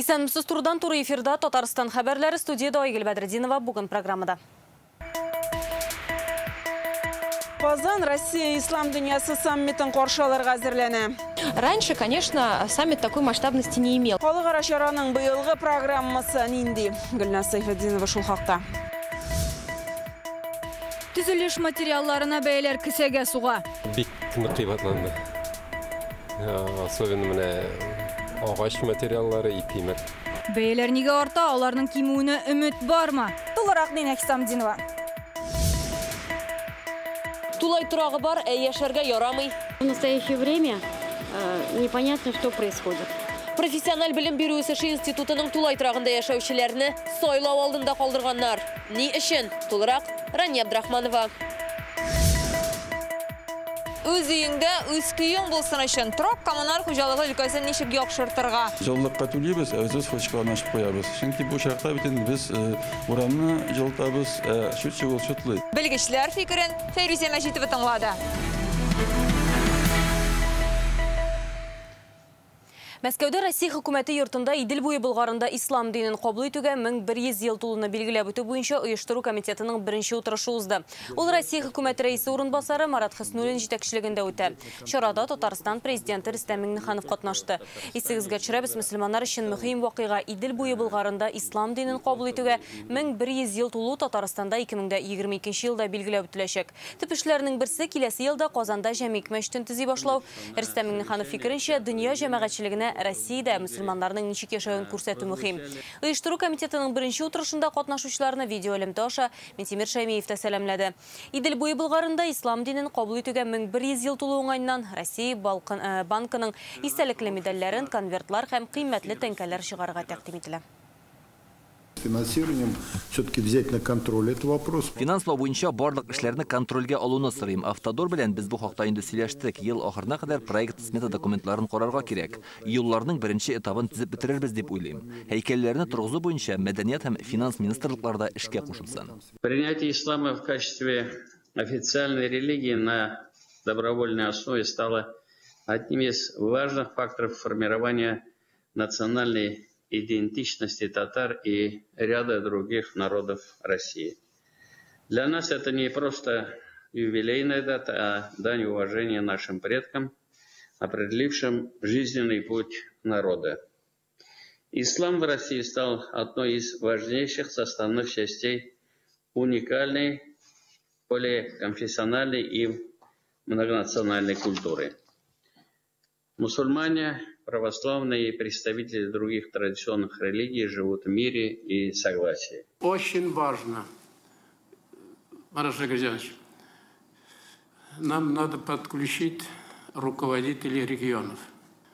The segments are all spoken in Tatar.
Исәнмесез, турыдан туры эфирда Татарстан хәбәрләре, студияда Айгөл Бәдретдинова бүген программада. Казан Россия Ислам дөньясы саммитын каршы алырга әзерләнә. Раньше, конечно, саммит такой масштабности не имел. Халыкара чараның быелгы программасы нинди? Гөлназ Сәйфетдинова шул хакта. Төзелеш материалларына бәяләр кесәгә суга. Бик нык кыйбатланды. Особенно менә агач материаллары и тимер. Бәяләр нигә арта, аларның кимүенә өмет бармы? Тулырак Нина Хисамдинова. Тулай торагы бар, ә яшәргә ярамый. В настоящее время непонятно, что происходит. Профессиональ белем бирү үсеше институтының тулай торагында яшәүчеләрне сайлау алдында калдырганнар. Ни өчен? Тулырак Рания Абдрахманова. Үз өеңдә үз көең булсын өчен торак коммуналь хуҗалыгы өлкәсен ничек яхшыртырга? Җылылыкка түлибез, ә үзебез фочкаларны ачып куябыз. Чөнки бу очракта бит инде без урамны җылытабыз, ә счетчик ул счетлый. Белгечләр фикерен Фәйрүзә Мәҗитова тыңлады. Мәскәүдә Россия хөкүмәте йортында Идел буе Болгарында ислам динен кабул итүгә 1100 ел тулуны билгеләп үтү буенча оештыру комитетының беренче утырышы узды. Ул Россия хөкүмәте рәисе урынбасары Марат Хөснуллин җитәкчелегендә үтә. Чарада Татарстан президенты Рөстәм Миңнеханов катнашты. Исегезгә төшерәбез, мөселманнар өчен мөһим вакыйга Идел буе Болгарында ислам динен кабул итүгә 1100 ел тулу Татарстанда 2022 елда билгеләп үтеләчәк. Төп эшләрнең берсе киләсе елда Казанда Җәмигъ мәчетен төзи башлау. Рөстәм Миңнеханов фикеренчә, дөнья җәмәгатьчелегенә Россиядә мөселманнарның ничек яшәвен күрсәтү мөһим. Оештыру комитетының беренче утырышында катнашучыларны видеоэлемтә аша Минтимер Шәймиев тә сәламләде. Идел буе Болгарында ислам динен кабул итүгә 1100 ел тулу уңаеннан Россия банкының истәлекле медальләрен, конвертлар һәм кыйммәтле тәңкәләр чыгарырга тәкъдим ителә. Финансированием все-таки взять на контроль этот вопрос. Финанслау буенча барлык эшләрне контрольгә алуны сорыйм. Автодор белән без бу хакта инде сөйләштек. Ел ахырына кадәр проект смета документларын карарга кирәк. Юлларның беренче этабын төзеп бетерербез дип уйлыйм. Һәйкәлләрне торгызу буенча мәдәният һәм финанс министрлыклары да эшкә кушылсын. Принятие ислама в качестве официальной религии на добровольной основе стало одним из важных факторов формирования национальной идентичности татар и ряда других народов России. Для нас это не просто юбилейная дата, а дань уважения нашим предкам, определившим жизненный путь народа. Ислам в России стал одной из важнейших составных частей уникальной поликонфессиональной и многонациональной культуры. Мусульмане, православные и представители других традиционных религий живут в мире и согласии. Очень важно, Марат Шагирзянович, нам надо подключить руководителей регионов,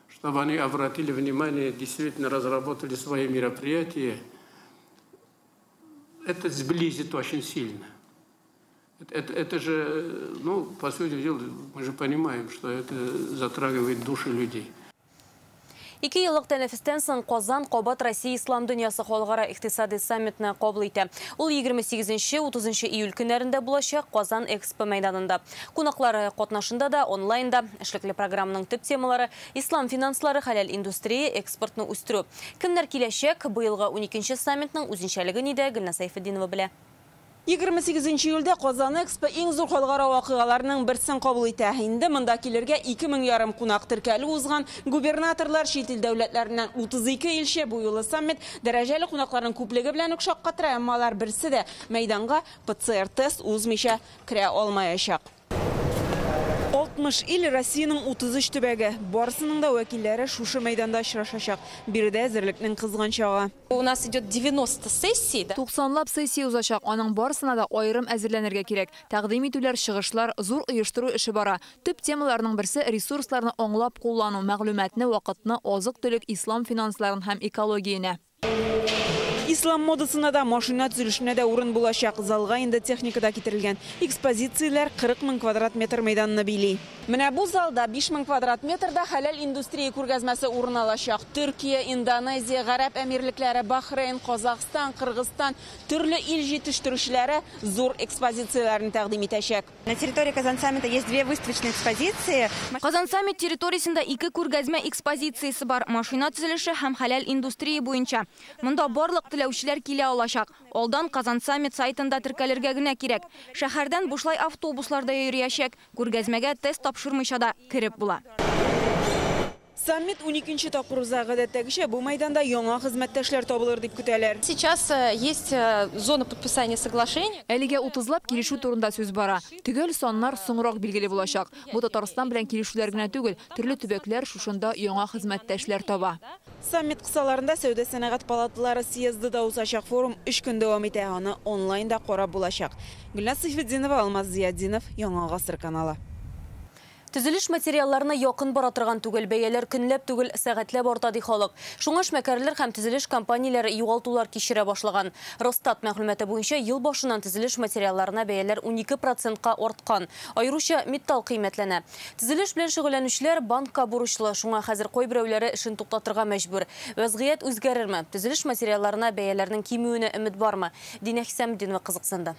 чтобы они обратили внимание, действительно разработали свои мероприятия. Это сблизит очень сильно. Это же, ну, по сути дела, мы же понимаем, что это затрагивает души людей. Ике еллык тәнәфестән соң Казан кабат Россия Ислам дөньясы халыкара икътисади саммитны кабул итә. Ул 28-30 июль көннәрендә булачак Казан Экспо мәйданында. Кунаклары катнашында да, онлайнда эшлекле программаның төп темалары ислам финанслары, хәләл индустрия, экспортны үстерү. Кемнәр киләчәк? Быелгы 12 саммитның үзенчәлеге нидә? Гөлназ Сәйфетдинова белә. 28 июльдә Казан Экспо иң зур халыкара вакыйгаларның берсен кабул итә. Инде монда килергә 2500 кунак теркәлү узган. Губернаторлар чит ил дәүләтләреннән 32 илче. Бу юлы саммит дәрәҗәле кунакларның күплеге белән үк шаккатыра, әмма алар берсе дә мәйданга ПЦР-тест узмыйча керә алмаячак. 60 ил Россиянең 33 төбәге. Барысының да вәкилләре шушы мәйданда очрашачак. Биредә әзерлекнең кызган чагы. У нас идет 90 сессий. 90лап сессия узачак. Аның барысына да аерым әзерләнергә кирәк. Тәкъдим итүләр, чыгышлар, зур оештыру эше бара. Төп темаларның берсе ресурсларны аңлап куллану, мәгълүматны, вакытны, азык-төлек, ислам финансларын һәм экологияне. Ислам модасына да, машина төзелешенә дә урын булачак. Залга инде техника да китерелгән. Экспозицияләр 40 мең квадрат метр мәйданны били. Менә бу залда 5 мең квадрат метрда хәләл индустрия күргәзмәсе урын алачак. Төркия, Индонезия, Гарәп Әмирлекләре, Бахрейн, Казахстан, Кыргызстан төрле ил җитештерүчеләре зур экспозицияләрен тәкъдим итәчәк. На территории Казан-Саммита есть две выставочные экспозиции. Казан-Саммит территориясендә ике күргәзмә экспозициясе бар. Машина төзелеше һәм хәләл индустрия буенча. Монда барлык теләүчеләр килә алачак. Алдан Казан-Саммит сайтында теркәлергә генә кирәк. Шәһәрдән бушлай автобуслар да йөриячәк. Күргәзмәгә тест тапшырмыйча да кереп була. Саммит 12нче тапкыр уза. Гадәттәгечә бу мәйданда яңа хезмәттәшләр табылыр дип көтәләр. Сейчас есть зона подписания соглашений. Әлегә 30лап килешү турында сүз бара. Төгәл саннар соңрак билгеле булачак. Бу Татарстан белән килешүләр генә түгел, төрле төбәкләр шушында яңа хезмәттәшләр таба. Саммит кысаларында Сәүдә сәнәгать палаталары съезды да узачак. Форум 3 көн дәвам итә, аны онлайн да карап булачак. Гөлназ Сейфетдинова, Алмаз Зиятдинов, Яңа Гасыр каналы. Төзелеш материалларына якын бара торган түгел, бәяләр көнләп түгел, сәгатьләп арта ди халык. Шуңа эшмәкәрләр һәм төзелеш компанияләре югалтулар кичерә башлаган. Росстат мәгълүматы буенча ел башыннан төзелеш материалларына бәяләр 12%-ка арткан. Аеруча металл кыйммәтләнә. Төзелеш белән шөгыльләнүчеләр банкка бурычлы, шуңа хәзер кайберәүләре эшен туктатырга мәҗбүр. Вәзгыять үзгәрерме? Төзелеш материалларына бәяләрнең кимүенә өмет бармы? Динә Хисаметдинова кызыксынды.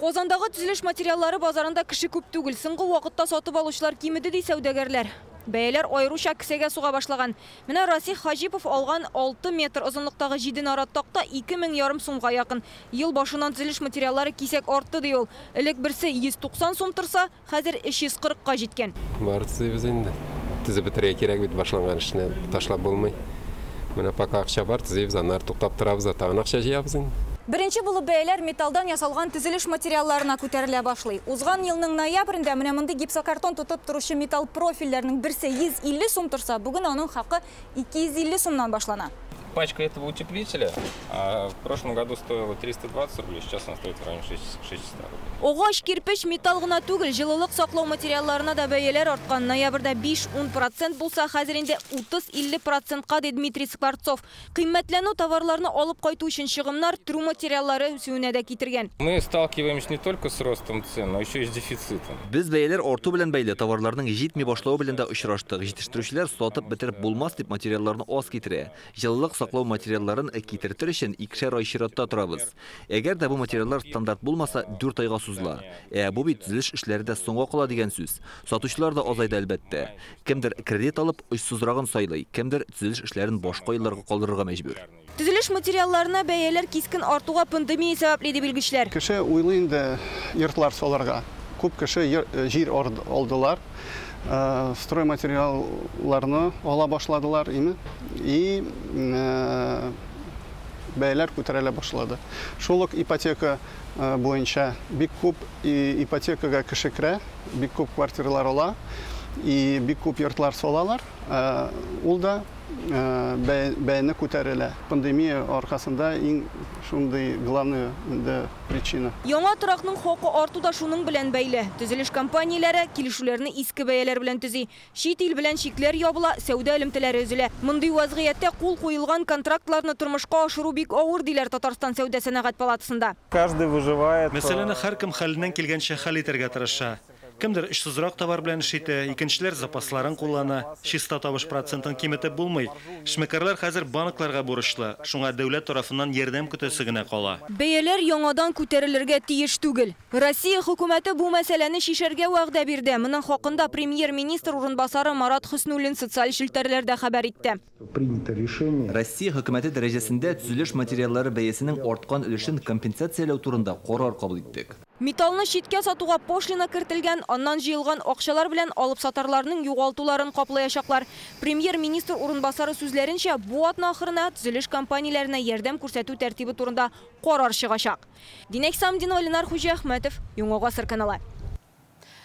Казандагы төзелеш материаллары базарында кеше күп түгел. Соңгы вакытта сатып алучылар кимеде ди сәүдәгәрләр. Бәяләр аеруча кесәгә суга башлаган. Менә Расих Хаҗипов алган 6 метр озынлыктагы 7 нарат такта 2500 сумга якын. Ел башыннан төзелеш материаллары кисәк артты ди ул. Элек берсе 190 сум торса, хәзер 340-ка җиткән. Бар төзибез инде. Төзеп бетерергә кирәк бит, башланган эшне ташлап булмый. Менә пока акча бар, төзибез, аннары туктап торабыз, тагын акча җыябыз инде. Беренче булып бәяләр металлдан ясалган төзелеш материалларына күтәрелә башлый. Узган елның ноябрендә менә мондый гипсокартон тотып торучы металл профильләрнең берсе 150 сум торса, бүген аның хакы 250 сумнан башлана. Пачка этого утеплителя в прошлом году стоила 320 рублей, сейчас она стоит в районе 600 рублей. Агач, кирпеч, металл гына түгел, җылылык саклау материалларына да бәяләр арткан. Ноябрьдә 5-10% булса, хәзер инде 30-50%-ка, ди Дмитрий Скворцов. Кыйммәтләнү товарларны алып кайту өчен чыгымнар төрү материаллары үсүенә дә китергән. Мы сталкиваемся не только с ростом цен, но еще и с дефицитом. Без бәяләр арту белән бәйле товарларның җитми башлавы белән дә очраштык. Җитештерүчеләр сатып бетереп булмас дип материалларны аз китерә. Җылылык саклау материалларын китертер өчен 2 ай чиратта торабыз. Әгәр дә бу материаллар стандарт булмаса, 4 айга сузыла. Бу бит төзелеш эшләре дә соңга кала дигән сүз. Сатучылар да азайды әлбәттә. Кемдер кредит алып, очсызрагын сайлый, кемдер төзелеш эшләрен башка елларга калдырырга мәҗбүр. Төзелеш материалларына бәяләр кискен артуга пандемия сәбәпле ди белгечләр. Кеше уйлый инде йортлар салырга. Күп кеше җир алдылар. Стройматериалларны ала башладылар име и бәяләр күтәрелә башлады. Шул ук ипотека буенча бик күп ипотекага кеше керә, бик күп квартиралар ала и бик күп йортлар салалар. Ул да бәяне күтәрелә. Пандемия аркасында иң шундый главный инде причина. Яңа торакның хакы арту да шуның белән бәйле. Төзелеш компанияләре килешүләрне иске бәяләр белән төзи. Чит ил белән чикләр ябыла, сәүдә элемтәләре өзелә. Мондый вазгыятьтә кул куелган контрактларны тормышка ашыру бик авыр, диләр Татарстан Сәүдә сәнәгать палатасында. Каждый выживает. Мәсьәләне һәркем хәленнән килгәнчә хәл итәргә тырыша. Кемдер очсызрак товар белән эш итә, икенчеләр запасларын куллана. Чиста табыш процентын киметеп булмый. Эшмәкәрләр хәзер банкларга бурычлы, шуңа дәүләт тарафыннан ярдәм көтәсе генә кала. Бәяләр яңадан күтәрелергә тиеш түгел. Россия хөкүмәте бу мәсьәләне чишәргә вәгъдә бирде. Моның хакында премьер-министр урынбасары Марат Хөснуллин социаль челтәрләрдә хәбәр итте. Россия хөкүмәте дәрәҗәсендә төзелеш материаллары бәясенең арткан өлешен компенсацияләү турында карар кабул иттек. Металлны читкә сатуга пошлина кертелгән, аннан җыелган акчалар белән алып сатарларның югалтуларын каплаячаклар. Премьер-министр урынбасары сүзләренчә, бу атна ахырына төзелеш компанияләренә ярдәм күрсәтү тәртибе турында карар чыгачак. Динә Хисаметдинова, Ленар Хуҗиәхмәтов, Яңа Гасыр каналы.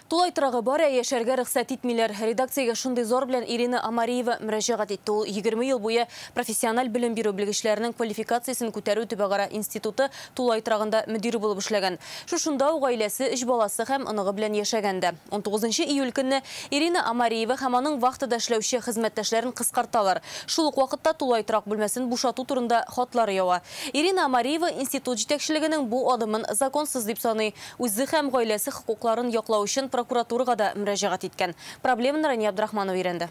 Тулай торагы бар, ә яшәргә рөхсәт итмиләр. Редакциягә шундый зор белән Ирина Амариева мөрәҗәгать итте. Ул 20 ел буе профессиональ белем бирү белгечләренең квалификациясен күтәрү төбәкара институты тулай торагында мөдире булып эшләгән. Шушында ук гаиләсе, өч баласы һәм оныгы белән яшәгән дә. 19 июль көнне Ирина Амариева һәм аның вахтада эшләүче хезмәттәшләрен кыскарталар. Шул ук вакытта тулай торак бүлмәсен бушату турында хатлар ява. Ирина Амариева институт җитәкчелегенең бу адымын законсыз дип саный. Үзе һәм гаиләсе хокукларын яклау өчен прокуратурага да мөрәҗәгать иткән. Проблеманы Рания Абдрахманова өйрәнде.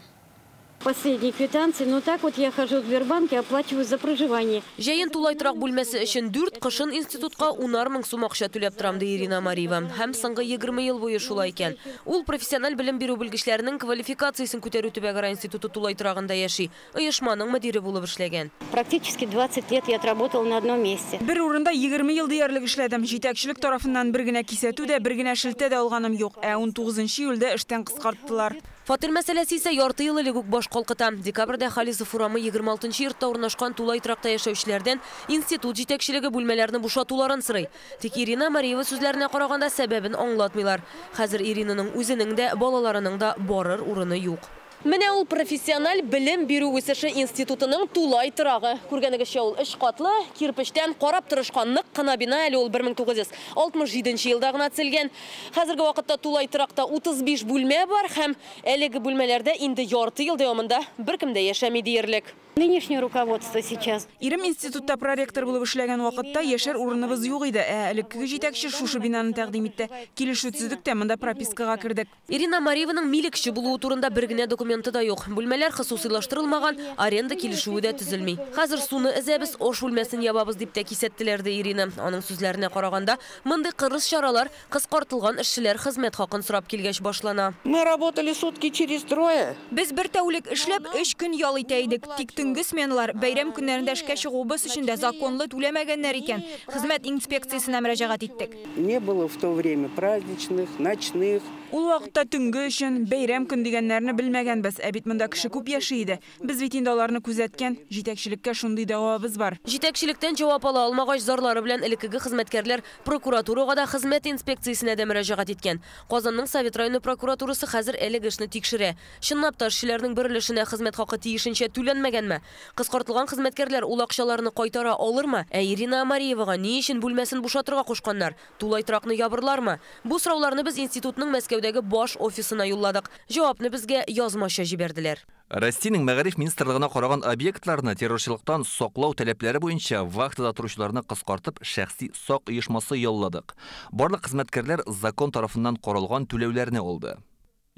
Последние квитанции, но так вот я хожу в Сбербанк и оплачиваю за проживание. Җәен тулай торак бүлмәсе өчен 4, кышын институтка 10 мең сум акча түләп торам, ди Ирина Амариева. Һәм соңгы 20 ел буе шулай икән. Ул профессиональ белем бирү белгечләренең квалификациясен күтәрү төбәкара институты тулай торагында яши. Оешманың мөдире булып эшләгән. Практически 20 лет я отработала на одном месте. Бер урында 20 ел диярлек эшләдем. Җитәкчелек тарафыннан бер генә кисәтү дә, бер генә шелтә дә алганым юк. Ә 19 июльдә эштән кыскарттылар. Фатир мәсьәләсе исә ярты ел элек үк баш калкыта. Декабрьдә Халисов урамы 26 йортта урнашкан тулай торакта яшәүчеләрдән институт җитәкчелеге бүлмәләрне бушатуларын сорый. Тик Ирина Амариева сүзләренә караганда сәбәбен аңлатмыйлар. Хәзер Иринаның үзенең дә, балаларының да барыр урыны юк. Менә ул профессиональ белем бирү үсеше институтының тулай торагы. Күргәнегезчә, ул өч катлы, кирпечтән карап торышкан нык кына бина, әле ул 1967 елда гына төзелгән. Хәзерге вакытта тулай торакта 35 бүлмә бар һәм әлеге бүлмәләрдә инде ярты ел дәвамында беркем дә яшәми диярлек. Нынешнее руководство сейчас. Ирем институтта проректор булып эшләгән вакытта яшәр урыныбыз юк иде. Ә элеккеге җитәкче шушы бинаны тәкъдим итте. Килешү төзедек тә монда пропискага кердек. Ирина Амариеваның милекче булуы турында бер генә документы да юк. Бүлмәләр хосусыйлаштырылмаган, аренда килешүе дә төзелми. Хәзер суны эзәбез, аш бүлмәсен ябабыз дип тә кисәттеләр ди Ирина. Аның сүзләренә караганда, мондый кырыс чаралар кыскартылган эшчеләр хезмәт хакын сорап килгәч башлана. Мы работали сутки через трое. Без бер тәүлек эшләп 3 көн ял итә идек. Тик төнге сменалар, бәйрәм көннәрендә эшкә чыгуыбыз өчен дә законлы түләмәгәннәр икән. Хезмәт инспекциясенә мөрәҗәгать иттек. Не было в то время праздничных, ночных. Ул вакытта төнге өчен бәйрәм көн дигәннәрне белмәгәнбез. Ә бит монда кеше күп яши иде. Без бит инде аларны күзәткән, җитәкчелеккә шундый дәвабыз бар. Җитәкчелектән җавап ала алмагач, зарлары белән элеккеге хезмәткәрләр прокуратурага да, хезмәт инспекциясенә дә мөрәҗәгать иткән. Казанның Совет районы прокуратурасы хәзер әлеге эшне тикшерә. Чынлап та эшчеләрнең бер өлешенә хезмәт хакы тиешенчә түләнмәгәнме? Кыскартылган хезмәткәрләр ул акчаларны кайтара алырмы? Ә Ирина Амариевага ни өчен бүлмәсен бушатырга кушканнар? Тулай торакны ябырлармы? Бу сорауларны без институтның Мәскәүдәге баш офисына юлладык. Җавапны безгә язмача җибәрделәр. Россиянең мәгариф министрлыгына караган объектларны террорчылыктан саклау таләпләре буенча вахтада торучыларны кыскартып, шәхси сак оешмасы ялладык. Барлык хезмәткәрләр закон тарафыннан каралган түләүләрне алды.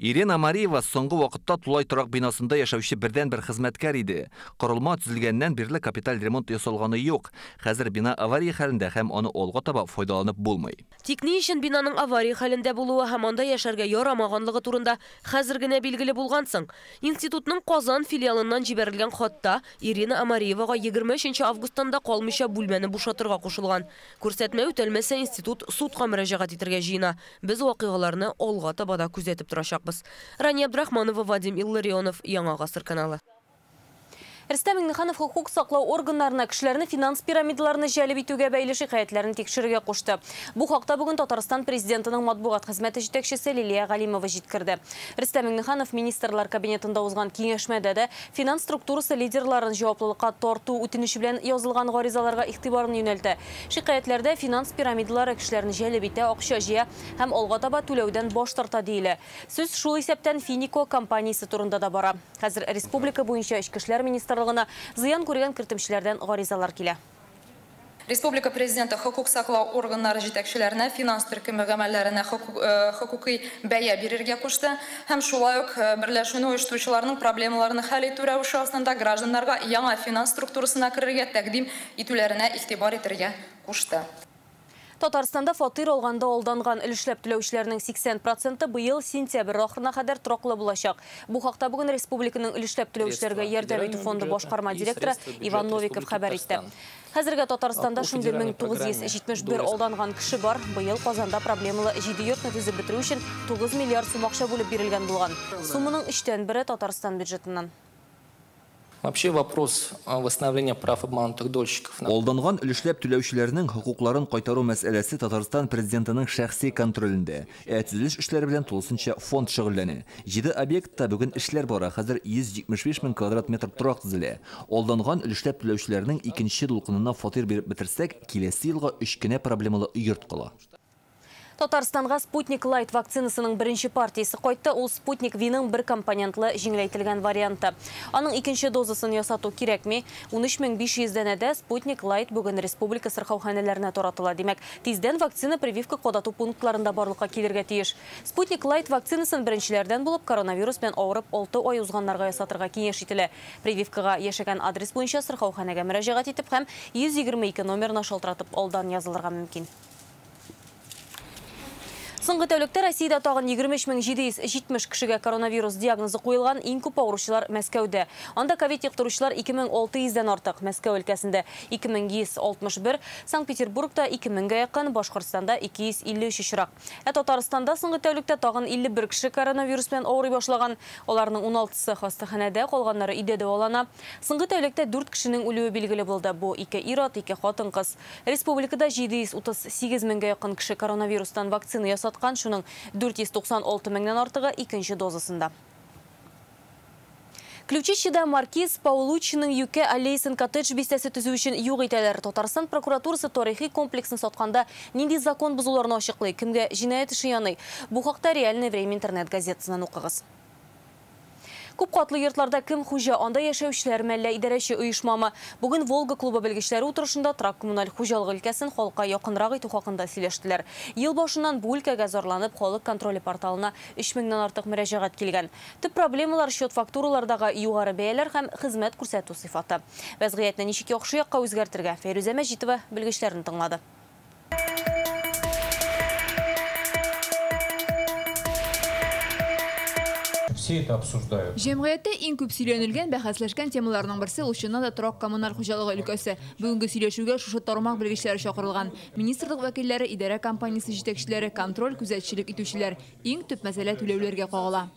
Ирина Амариева соңгы вакытта тулай торак бинасында яшәүче бердәнбер хезмәткәр иде. Корылма төзелгәннән бирле капиталь ремонт ясалганы юк. Хәзер бина авария хәлендә һәм аны алга таба файдаланып булмый. Тик ни өчен бинаның авария хәлендә булуы һәм анда яшәргә ярамаганлыгы турында хәзер генә билгеле булган соң? Институтның Казан филиалыннан җибәрелгән хатта Ирина Амариевага 23 августтан да калмыйча бүлмәне бушатырга кушылган. Күрсәтмә үтәлмәсә, институт судка мөрәҗәгать итәргә җыена. Без вакыйгаларны алга таба да күзәтеп торачакбыз. Рания Абдрахманова, Вадим Илларионов, Яңа Гасыр каналы. Рөстәм Миңнеханов хокук саклау органнарына кешеләрне финанс пирамидаларына җәлеп итүгә бәйле шикаятьләрен тикшерергә кушты. Бу хакта бүген Татарстан президентының матбугат хезмәте җитәкчесе Лилия Галимова җиткерде. Рөстәм Миңнеханов министрлар кабинетында узган киңәшмәдә дә финанс структурасы лидерларын җаваплылыкка тарту үтенече белән язылган гаризаларга игътибарын юнәлтә. Шикаятьләрдә финанс пирамидалары кешеләрне җәлеп итә, акча җыя һәм алга таба түләүдән баш тарта диелә. Сүз шул исәптән Финико компаниясе турында да бара. Хәзер республика буенча Эчке эшләр министрлыгына зыян күргән кертемчеләрдән гаризалар килә. Республика президенты хокук саклау органнары җитәкчеләренә финанс төркеме гамәлләренә хокукый бәя бирергә кушты һәм шулай ук берләшүне оештыручыларның проблемаларын хәл итү рәвеше астында гражданнарга яңа финанс структурасына керергә тәкъдим итүләренә игътибар итәргә кушты. Татарстанда фатир алганда алданган өлешләп түләүчеләрнең 80% быел сентябрь ахырына кадәр тораклы булачак. Бу хакта бүген республиканың өлешләп түләүчеләргә ярдәм итү фонды башкарма директоры Иван Новиков хәбәр итте. Хәзергә Татарстанда шундый 1971 алданган кеше бар. Быел Казанда проблемалы 7 йортны төзеп бетерү өчен 9 миллиард сум акча бүлеп бирелгән булган. Сумының 1/3 Татарстан бюджетыннан. Вообще вопрос восстановления прав обманутых дольщиков. Алданган өлешләп түләүчеләрнең хокукларын кайтару мәсьәләсе Татарстан президентының шәхси контролендә. Ә төзелеш эшләре белән тулысынча фонд шөгыльләнә. 7 объектта бүген эшләр бара, хәзер 175 мең квадрат метр торак төзелә. Алданган өлешләп түләүчеләрнең икенче дулкынына фатир биреп бетерсәк, киләсе елга 3 кенә проблемалы йорт кала. Татарстанга Спутник Лайт вакцинасының беренче партиясе кайтты. Ул Спутник V-ның бер компонентлы җиңеләйтелгән варианты. Аның икенче дозасын ясату кирәкми. 13500 данәдә Спутник Лайт бүген республика сырхауханәләренә таратыла. Димәк, тиздән вакцина прививка кадату пунктларында барлыкка килергә тиеш. Спутник Лайт вакцинасын беренчеләрдән булып коронавирус белән авырып 6 ай узганнарга ясатырга киңәш ителә. Прививкага яшәгән адрес буенча сырхауханәгә мөрәҗәгать итеп һәм 122 номерына шалтыратып алдан язылырга мөмкин. Соңгы тәүлектә Россиядә тагын 23770 кешегә коронавирус диагнозы куелган. Иң күп авыручылар Мәскәүдә. Анда ковид йоктыручылар 2600-дән артык. Мәскәү өлкәсендә 2161, Санкт-Петербургта 2000-гә якын, Башкортстанда 253 очрак. Ә Татарстанда соңгы тәүлектә тагын 51 кеше коронавирус белән авырый башлаган. Аларның 16-сы хастаханәдә, калганнары өйдә дәвалана. Соңгы тәүлектә 4 кешенең үлүе билгеле булды. Бу 2 ир-ат, 2 хатын-кыз. Республикада 738 меңгә якын кеше коронавирустан вакцина ясаткан, шуның 496 меңнән артыгы икенче дозасында. Ключищеда Маркиз Паулуччиның юкә аллеясын коттедж бистәсе төзү өчен юк итәләр. Татарстан прокуратурасы тарихи комплексын сатканда нинди закон бозуларны ачыклый, кемгә җинаять эше яный. Бу хакта «Реальное время» интернет газетасыннан укыгыз. Күп катлы йортларда кем хуҗа, анда яшәүчеләр мәллә идарәче оешмамы? Бүген Волга клубы белгечләре утырышында торак коммуналь хуҗалыгы өлкәсен халыкка якынрак итү хакында сөйләштеләр. Ел башыннан бу өлкәгә зарланып, халык контроле порталына 3000-нән артык мөрәҗәгать килгән. Төп проблемалар счет фактуралардагы югары бәяләр һәм хезмәт күрсәтү сыйфаты. Вәзгыятьне ничек яхшы якка үзгәртергә? Фәйрүзә Мәҗитова белгечләрне тыңлады. Все это обсуждают. Җәмгыятьтә иң күп сөйләнелгән, бәхәсләшкән темаларның берсе ул чыннан да торак коммуналь хуҗалыгы өлкәсе. Бүгенге сөйләшүгә шушы тармак белгечләре чакырылган. Министрлык вәкилләре, идарә компаниясе җитәкчеләре, контроль күзәтчелек итүчеләр. Иң төп мәсьәлә түләүләргә кагыла.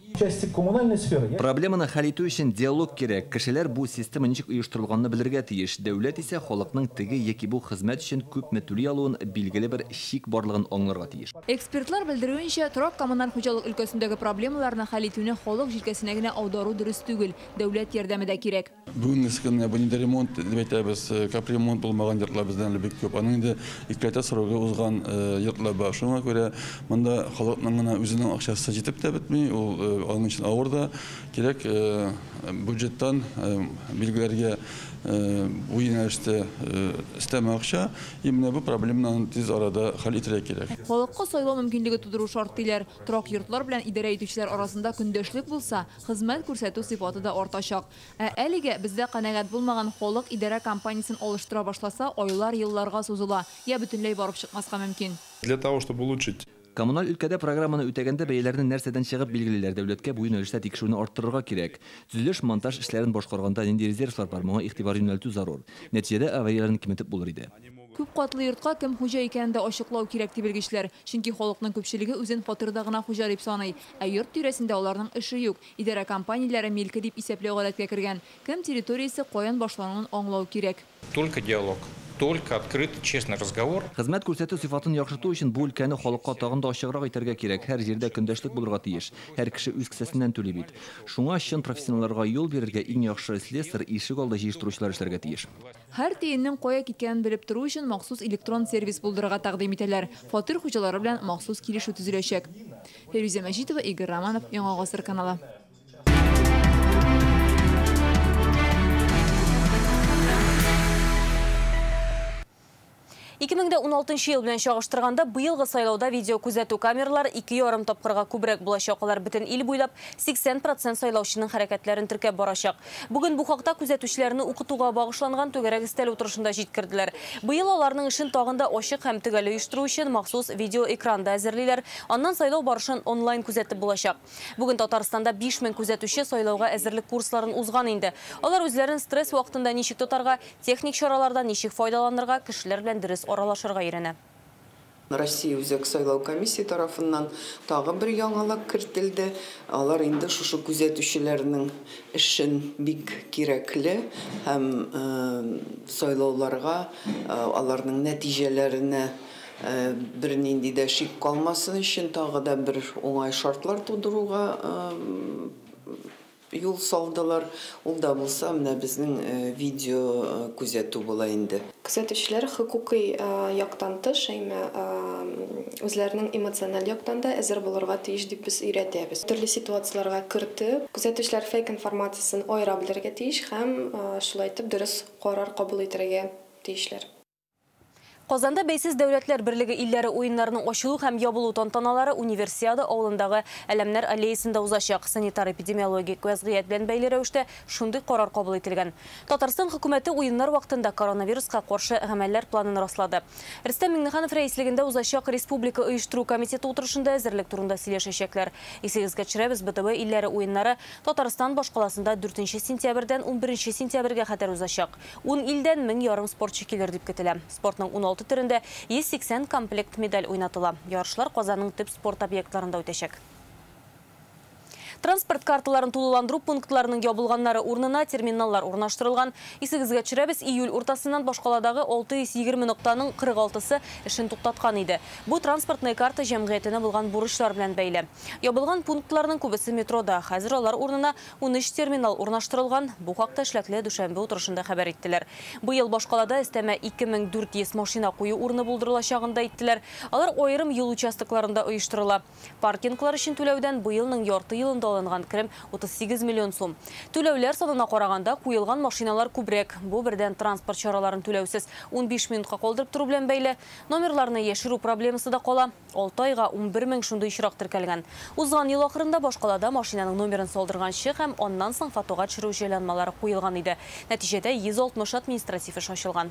Проблеманы хәл итү өчен диалог кирәк. Кешеләр бу система ничек оештырылганны белергә тиеш. Дәүләт исә халыкның теге яки бу хезмәт өчен күпме түли алуын, билгеле бер чик барлыгын аңларга тиеш. Экспертлар белдерүенчә, торак коммуналь хуҗалык өлкәсендәге проблемаларны хәл итүне халык җилкәсенә генә аудару дөрес түгел. Дәүләт ярдәме дә кирәк. Бүгенге көндә бу инде ремонт дип әйтәбез, капремонт булмаган йортлар бездән әле бик күп. Аның инде икеләтә срогы узган йортлар бар. Шуңа күрә монда халыкның гына үзенең акчасы җитеп тә бетми, ул аның өчен авыр да кирәк бюджеттан билгеләргә бу юнәлештә өстәмә акча, и менә бу проблеманы тиз арада хәл итәргә кирәк. Халыкка сайлау мөмкинлеге тудыру шарт диләр. Торак йортлар белән идарә итүчеләр арасында көндәшлек булса, хезмәт күрсәтү сыйфаты да артачак. Ә әлегә бездә канәгать булмаган халык идарә компаниясен алыштыра башласа, айлар, елларга сузыла, я бөтенләй барып чыкмаска мөмкин. Для того, чтобы улучшить Коммуналь өлкәдә программаны үтәгәндә бәяләрне нәрсәдән чыгып билгелиләр? Дәүләткә бу юнәлештә тикшерүне арттырырга кирәк. Төзелеш, монтаж эшләрен башкарганда нинди резервлар бар, моңа игътибар юнәлтү зарур. Нәтиҗәдә аварияләрне киметеп булыр иде. Күп катлы йортка кем хуҗа икәнен дә ачыклау кирәк ди белгечләр. Чөнки халыкның күпчелеге үзен фатирда гына хуҗа дип саный. Ә йорт тирәсендә аларның эше юк. Идарә компанияләре милке дип исәпләү гадәткә кергән. Кем территориясе каян башлануын аңлау кирәк. Только диалог. Только открытый, честный разговор. Хезмәт күрсәтү сыйфатын яхшырту өчен бу өлкәне халыкка тагын да ачыграк итәргә кирәк. Һәр җирдә көндәшлек булырга тиеш. Һәр кеше үз кесәсеннән түли бит. Шуңа чын профессионалларга юл бирергә иң яхшы слесарь, ишек алды җыештыручылар эшләргә тиеш. Һәр тиеннең кая киткәнен белеп тору өчен махсус электрон сервис булдырырга тәкъдим итәләр. Фатир хуҗалары белән махсус килешү төзеләчәк. Фәйрүзә Мәҗитова, Игорь Романов, Яңа Гасыр каналы. Ике мең дә уналтынчы ел белән чагыштырганда быелгы сайлауда видео күзәтү камералары 2,5 тапкырга күбрәк булачак. Алар бөтен ил буйлап 80% сайлаучының хәрәкәтләрен теркәп барачак. Бүген бу хакта күзәтүчеләрне укытуга багышланган түгәрәк өстәл утырышында җиткерделәр. Быел аларның эшен тагын да ачык һәм төгәл оештыру өчен махсус видео экранда әзерлиләр. Аннан сайлау барышын онлайн күзәтеп булачак. Бүген Татарстанда 5000 күзәтүче сайлауга әзерлек курсларын узган инде. Алар үзләрен стресс вакытында ничек тотарга, техник чаралардан ничек файдаланырга, кешеләр белән дөрес аралашырга өйрәнә. Россия Үзәк сайлау комиссия тарафыннан тагы бер яңалык кертелде. Алар инде шушы күзәтүчеләрнең эшен бик кирәкле һәм сайлауларга, аларның нәтиҗәләренә бернинди дә шик калмасын өчен тагы да бер уңай шартлар тудыруга юл салдылар. Ул да булса менә безнең видео күзәтү була инде. Күзәтүчеләр хокукый яктан тыш, әмма үзләренең эмоциональ яктан да әзер булырга тиеш дип без өйрәтәбез. Төрле ситуацияләргә кертеп, күзәтүчеләр фейк информациясен аера белергә тиеш һәм шулай итеп дөрес карар кабул итәргә тиешләр. Казанда Бәйсез Дәүләтләр Берлеге илләре уеннарының ачылу һәм ябылу тантаналары Универсиада авылындагы Әләмнәр аллеясында узачак. Санитар-эпидемиологик вәзгыять белән бәйле рәвештә шундый карар кабул ителгән. Татарстан хөкүмәте уеннар вакытында коронавируска каршы гамәлләр планын раслады. Рөстәм Миңнеханов рәислегендә узачак Республика оештыру комитеты утырышында әзерлек турында сөйләшәчәкләр. Исегезгә төшерәбез, БДБ илләре уеннары Татарстан башкаласында 4 сентябрьдән 11 сентябрьгә кадәр узачак. 10 илдән 1500 спортчы килер дип көтелә. Спортның 16 төрендә 180 комплект медаль уйнатыла. Ярышлар Казанның төп спорт объектларында үтәчәк. Транспорт карталарын тулыландыру пунктларының ябылганнары урынына терминаллар урнаштырылган. Исегезгә төшерәбез, июль уртасыннан башкаладагы 620 ноктаның 46-сы эшен туктаткан иде. Бу транспортная карта җәмгыятенә булган бурычлар белән бәйле. Ябылган пунктларның күбесе метрода. Хәзер алар урынына 13 терминал урнаштырылган. Бу хакта эшлекле дүшәмбе утырышында хәбәр иттеләр. Быел башкалада өстәмә 2400 машина кую урыны булдырылачагын да әйттеләр. Алар аерым юл участокларында оештырыла. Паркинглар өчен түләүдән быелның ярты елында алынган керем 38 миллион сум. Түләүләр санына караганда куелган машиналар күбрәк. Бу бердән транспорт чараларын түләүсез 15 минутка калдырып тору белән бәйле. Номерларны яшерү проблемасы да кала. 6 айга 11 мең шундый очрак теркәлгән. Узган ел ахырында башкалада машинаның номерын салдырганчы һәм аннан соң фотога төшерү җайланмалары куелган иде. Нәтиҗәдә 160 административ эш ачылган.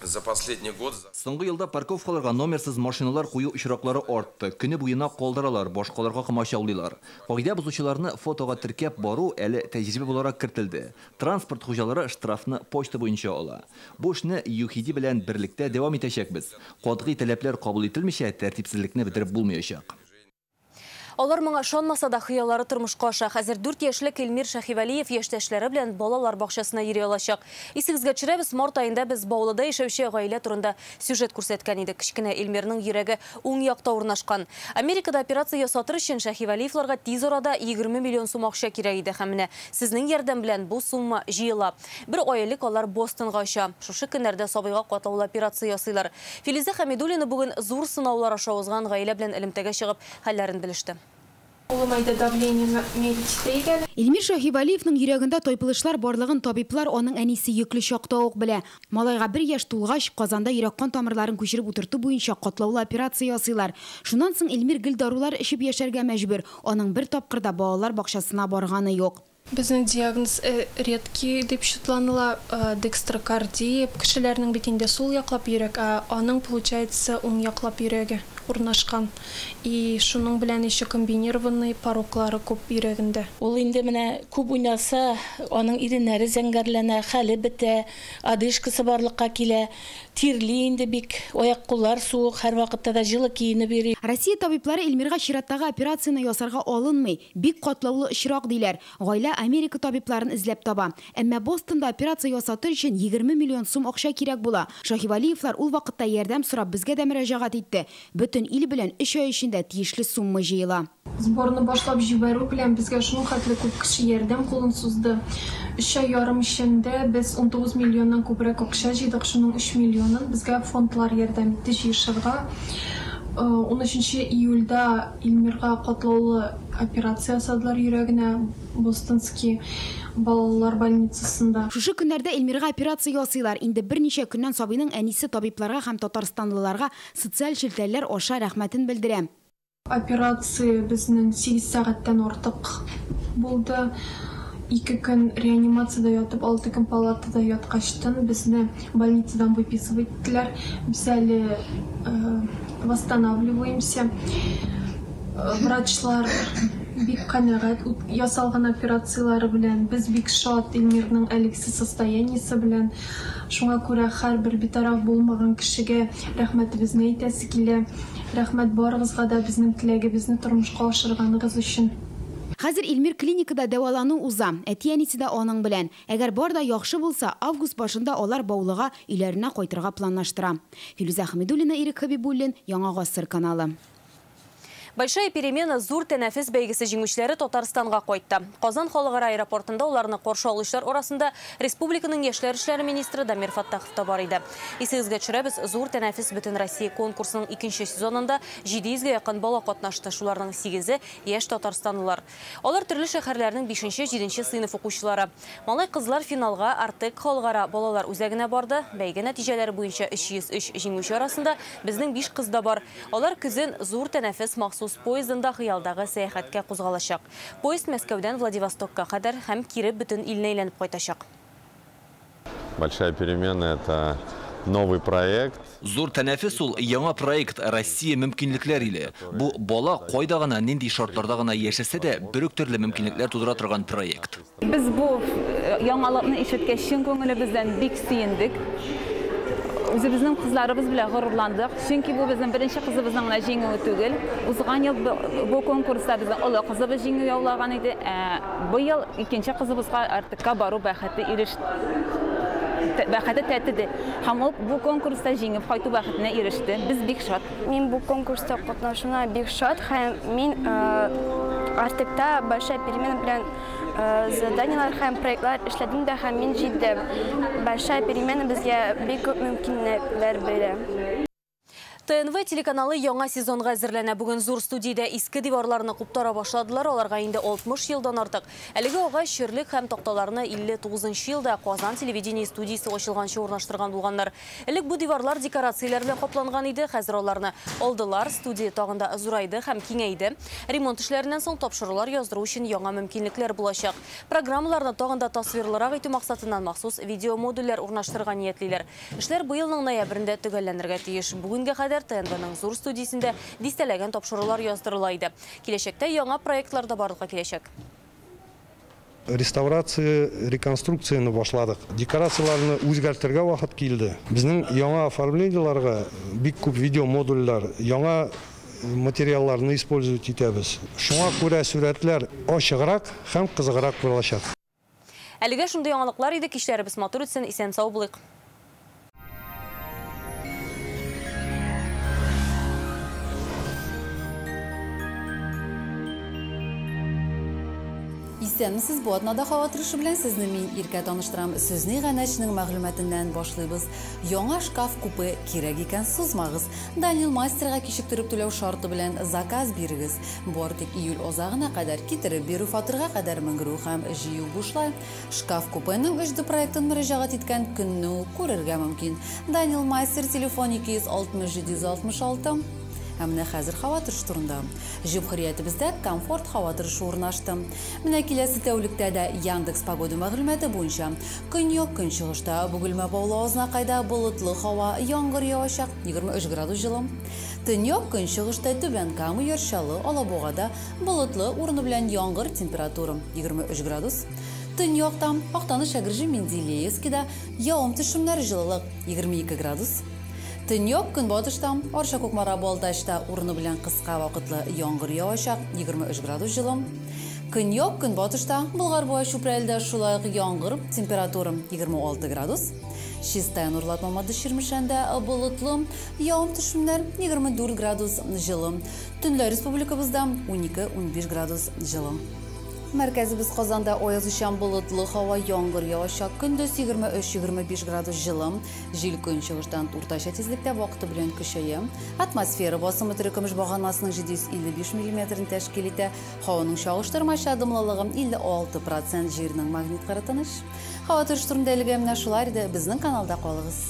За последний год. Соңгы елда парковкаларга номерсыз машиналар кую очраклары артты. Көне буена калдыралар, башкаларга комачаулыйлар. Кагыйдә бозучыларны фотога теркәп бару әле тәҗрибә буларак кертелде. Транспорт хуҗалары штрафны почта буенча ала. Бу эшне ЮХИДИ белән берлектә дәвам итәчәкбез. Катгый таләпләр кабул ителмичә тәртипсезлекне бетереп булмаячак. Алар моңа ышанмаса да хыяллары тормышка аша. Хәзер 4 яшьлек Эльмир Шәһивәлиев яшьтәшләре белән балалар бакчасына йөри алачак. Исегезгә төшерәбез, март аенда без Баулыда яшәүче гаилә турында сюжет күрсәткән идек. Кечкенә Эльмирның йөрәге уң якта урнашкан. Америкада операция ясатыр өчен Шәһивәлиевларга тиз арада 20 миллион сум акча кирәк иде. Һәм менә сезнең ярдәм белән бу сумма җыела. Бер ай элек алар Бостонга оча. Шушы көннәрдә сабыйга катлаулы операция ясыйлар. Филизә Хәмидуллина бүген зур сынаулар аша узган гаилә белән элемтәгә чыгып хәлләрен белеште. Эльмир Шәһивәлиевның йөрәгендә тайпылышлар барлыгын табиблар аның әнисе йөкле чакта ук белә. Малайга 1 яшь тулгач, Казанда йөрәк-кан тамырларын күчереп утырту буенча катлаулы операция ясыйлар. Шуннан соң Эльмир гел дарулар эчеп яшәргә мәҗбүр. Аның бер тапкыр да балалар бакчасына барганы юк. Безнең диагноз редкий дип шутланыла, декстрокардия. Кешеләрнең бит инде сул яклап йөрәк, ә аның получается уң яклап йөрәге урнашкан. И шуның белән еще комбинированный пороклары күп йөрәгендә. Ул инде менә күп уйнаса, аның иреннәре зәңгәрләнә, хәле бетә, одышкасы барлыкка килә, тирли инде бик, аяк-куллар суык, һәр вакытта да җылы киенеп йөри. Россия табиблары Эльмирга чираттагы операцияне ясарга алынмый, бик катлаулы очрак диләр. Гаилә Америка табибларын эзләп таба. Әмма Бостонда операция ясатыр өчен 20 миллион сум акча кирәк була. Шәһивәлиевлар ул вакытта ярдәм сорап безгә дә мөрәҗәгать итте. Бөтен ил белән 3 ай эчендә тиешле сумма җыела. Сборны башлап җибәрү белән безгә шул хәтле күп кеше ярдәм кулын сузды. 3 ай ярым эчендә без 19 миллионнан күбрәк акча җыйдык, шуның 3 миллионын безгә фондлар ярдәм итте җыешырга. 13 июльдә Эльмирга катлаулы операция ясадылар йөрәгенә Бостонский балалар больницасында. Шушы көннәрдә Эльмирга операция ясыйлар. Инде берничә көннән сабыйның әнисе табибларга һәм татарстанлыларга социаль челтәрләр аша рәхмәтен белдерә. Операция безнең 8 сәгатьтән артык булды. 2 көн реанимацияда ятып, 6 көн палатада яткачтын безне больницадан выписывать иттеләр. Без әле восстанавливаемся. Врачлар бик канәгать ясалган операцияләре белән. Без бик шат Илмирның әлегесе состояниесе белән. Шуңа күрә һәрбер битараф булмаган кешегә рәхмәтебезне әйтәсе килә. Рәхмәт барыгызга да безнең теләгебезне тормышка ашырганыгыз өчен. Хәзер Илмир клиникада дәвалану уза. Әти-әнисе дә аның белән. Әгәр бар да яхшы булса, август башында алар Баулыга өйләренә кайтырга планлаштыра. Филүзә Хәмидуллина, Ирек Хәбибуллин, Яңа Гасыр каналы. Большая перемена зур тәнәфес бәйгесе җиңүчеләре Татарстанга кайтты. Казан халыкара аэропортында уларны каршы алучылар арасында республиканың яшьләр эшләре министры Дамир Фаттахов та бар иде. Исегезгә төшерәбез, зур тәнәфес бөтен Россия конкурсының икенче сезонында 700гә якын бала катнашты. Шуларның 8-е яшь татарстанлылар. Алар төрле шәһәрләрнең 5-7 сыйныф укучылары. Малай-кызлар финалга Артек халыкара балалар үзәгенә барды. Бәйге нәтиҗәләре буенча 303 җиңүче арасында безнең 5 кыз да бар. Алар көзен зур тәнәфес махсус поездында хыялдагы сәяхәткә кузгалачак. Поезд Мәскәүдән Владивостокка кадәр һәм кире бөтен илне әйләнеп кайтачак. Большая перемена это новый проект. Зур тәнәфес ул яңа проект Россия мөмкинлекләр иле. Бу бала кайда гына, нинди шартларда гына яшәсә дә, бер үк төрле мөмкинлекләр тудыра торган проект. Без бу яңалыкны ишеткәч, чын күңелебездән бик сөендек. Үзебезнең кызларыбыз белән горурландык, чөнки бу безнең беренче кызыбызның гына җиңүе түгел. Узган ел бу конкурста безнең олы кызыбыз җиңү яулаган иде. Быел икенче кызыбызга Артекка бару бәхете бәхете тәтеде. Һәм ул бу конкурста җиңеп кайту бәхетенә иреште. Без бик шат. Мин бу конкурста катнашуына бик шат һәм мин Артекта большая перемена белән заданиялар һәм проектлар эшләдем дә һәм мин җиттем. Большая перемена безгә бик күп мөмкинлекләр бирә. ТНВ телеканалы яңа сезонга әзерләнә. Бүген зур студиядә иске диварларны куптара башладылар. Аларга инде 60 елдан артык. Әлеге агач ширлек һәм такталарны 59 елда Казан телевидение студиясе ачылганчы урнаштырган булганнар. Элек бу диварлар декорацияләр белән капланган иде. Хәзер аларны алдылар. Студия тагын да зурайды һәм киңәйде. Ремонт эшләреннән соң тапшырулар яздыру өчен яңа мөмкинлекләр булачак. Программаларны тагын да тасвирлырак итү максатыннан махсус видеомодульләр урнаштырырга ниятлиләр. Эшләр быелның ноябрендә төгәлләнергә тиеш. Бүгенгә кадәр ТНВның зур студиясендә дистәләгән тапшырулар яздырыла иде. Киләчәктә яңа проектлар да барлыкка киләчәк. Реставрация, реконструкцияны башладык. Декорацияларны үзгәртергә вакыт килде. Безнең яңа оформлениеләргә бик күп видеомодульләр, яңа материалларны использовать итәбез. Шуңа күрә сурәтләр ачыграк һәм кызыграк булачак. Әлегә шундый яңалыклар иде. Кичләребез матур үтсен, исән-сау булыйк. Исәнмесез, бу атнада һава торышы белән сезне мин Иркә таныштырам. Сүзне иганәченең мәгълүматыннан башлыйбыз. Яңа шкаф-купе кирәк икән, сузмагыз. Данил мастерга кичектереп түләү шарты белән заказ бирегез. Бары тик июль азагына кадәр китереп бирү фатирга кадәр менгерү һәм җыю бушлай. Шкаф-купеның 3D проектын мөрәҗәгать иткән көнне үк күрергә мөмкин. Данил мастер телефон 260 766. Ә менә хәзер һава торышы турында. Җөмһүриятебездә комфорт һава торышы урнашты. Менә киләсе тәүлектә дә Яндекс погода мәгълүматы буенча көньяк көнчыгышта Бөгелмә Баулы Азнакайда болытлы һава, яңгыр явачак, 23 градус җылы. Төньяк көнчыгышта Түбән Кама, Яр Чаллы, Алабугада болытлы, урыны белән яңгыр, температура 23 градус. Төньякта Актаныш, Әгерҗе, Менделеевскида явым-төшемнәр, җылылык 22 градус. Төньяк көнбатышта Арча, Кукмара, Балтачта урыны белән кыска вакытлы яңгыр явачак, 23 градус җылы. Көньяк көнбатышта Болгар буа Чүпрәлдә шулай ук яңгыр, температура 26 градус. Чистай, Нурлат, Мамадыш, Чирмешәндә болытлы, явым-төшемнәр 24 градус җылы. Төнлә республикабызда 12-15 градус җылы. Мәркәзебез Казанда аязучан болытлы һава, яңгыр явачак, көндез 23-25 градус җылы. Җил көнчыгыштан уртача тизлектә вакыты белән көчәя. Атмосфера басымы терекөмеш баганасының 755 миллиметрын тәшкил итә. Һаваның чагыштырмача дымлылыгы 56%, җирнең магнит кыры тыныч. Һава торышы турында әлегә менә шулар иде. Безнең каналда калыгыз.